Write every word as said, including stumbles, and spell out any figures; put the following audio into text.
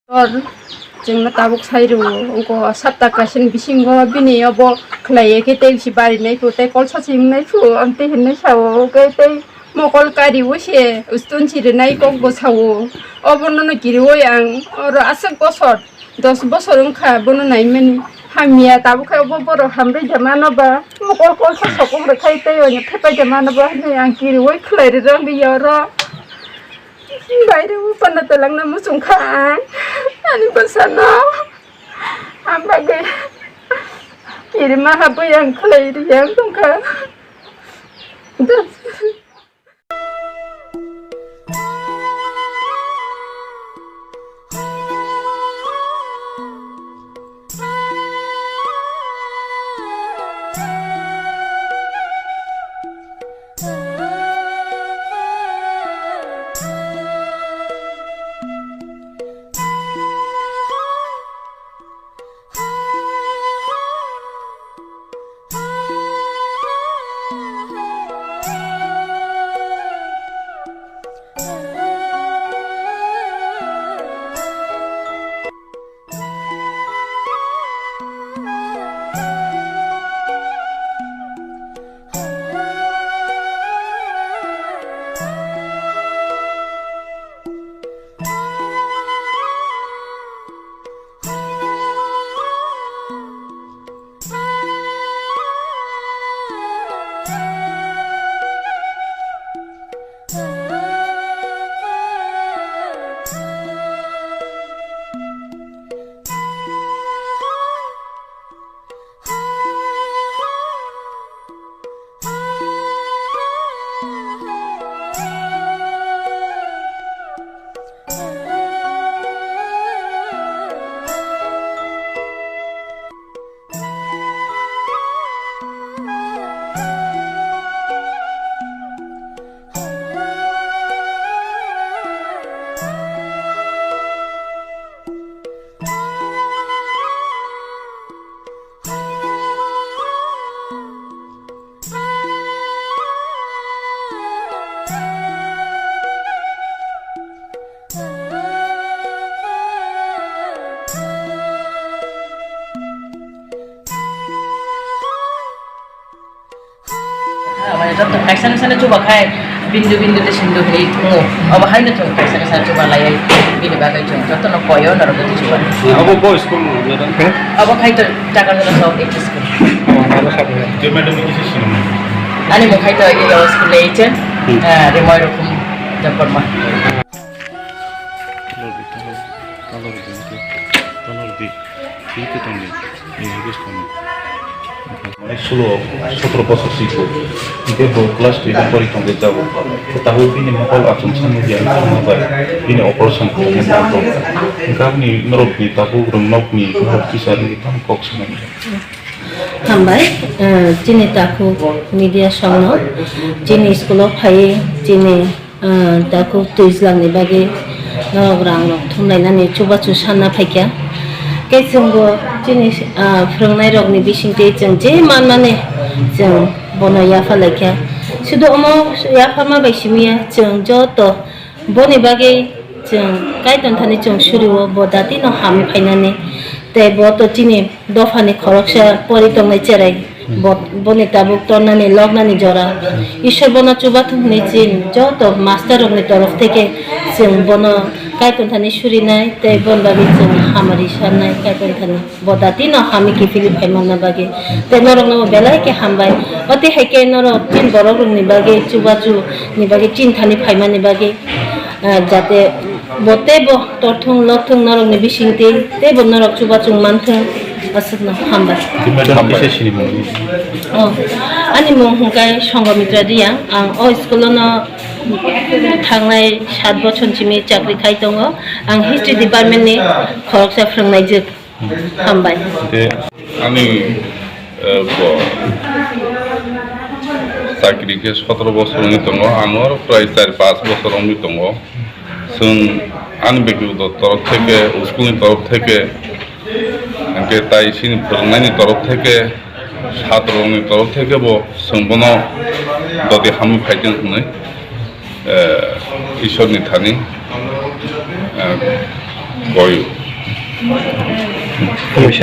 Tor, chwngno tabuk sai rwo, wngkha sapta kaisani bisingo bini obo khlaiya khe tei bisi bari nai phu, tei kol sachi wngnai phu, amtwi hinwi sao, hwnkhe tei mokol kariwi se uston si rwnai kok bo sao. Obono no kiriwi ang oro aswk bosor, dos bosor wngkha bono naimani. Hamya tabuk khe obo borok hambai da mano ba, mokol kol sa sokok rwkhai tei oino thepai da mano ba hinwi ang kiriwi khlai rwrwng ya oro. Baire o panda talangna muchung kha ang. Ani bwsano ang bagwi kirima habwi ang khlai ri ang tongkha. Mane joto kaisa ni sani chuba khai bindu bindu de sindu hinwi tongo. Obo hai no chwng kaisa ni sani chuba lai bini bagwi chwng joto no koyo norok chuba. Abo bo school mo na? Abo khai to Chakarjala South H S school. Ani mo khai to iyo school le ichen. Rimoi Rukum Debbarma. Mane sulo sotro bosor siko. Hingke bo class twelve pori tongde jago. Tabuk bini mokol achomsa nukya wngkha bai bini operation khaimani nango. Hingke aboni norokni tabuk rwngnokni norok teacher ni tamo kok sanai. Hambai, eh, chini takhuk media songno, chini school o phai, chini, eh, takhuk twijlang ni bagwi norok rang rok thumlainani chubachu sanna phaikha. Khe chwngbo chini, ah, phwrwngnai rokni bisingtwi chwng je manmani chwng bono yapha laikha. Sudu omo yapharma bai simiya chwng joto Boni bagwi chwng Kaitor thani chwng surio, bo datino hamwi phainani. Tei bo to chini dophani khoroksa pori tongnai cherai. Bo, boni tabuk tornani, loknani jora. Ishwar bono chubathung hwnwi chini joto master rokni torof theke chwng bono Kaitor thani surinai, tei boni bagwi chwng hamari sannai Kaitor thani. Bo datino hamwi kiphilwi phaimanna bagwi. Tei norokno belai khe hambai. O tei hai khe norok chini borok rokni bagwi, chubachu ni bagwi, chini thani phaimani bagwi, ah, jate bo teibo torthung lokthung norokni bisingtwi teibo norok chubachu manthung. Aswkno hambai. Madam, kisa sinimung. Oh, ani mung hwnkhe Songomitra Reang. Ang o school-o no thangnai sat bochor simi chakri khai tongo. Ang history department ni khoroksa phwrwngnaijwk. Hambai. Hingke ani, eh, bo chakri khe sotoro bosor wngwi tongo, ang oro prai char panch bosor wngwi tongo. Chwng ani bektigoto torof theke, school ni torof theke, hingke tai chini phwrwngnaini torof theke, satroni torof theke bo chwng bono doti hamwi phaitong hwnwi. Eh, Ishwarni thani, eh, Koyu. Koyu sir.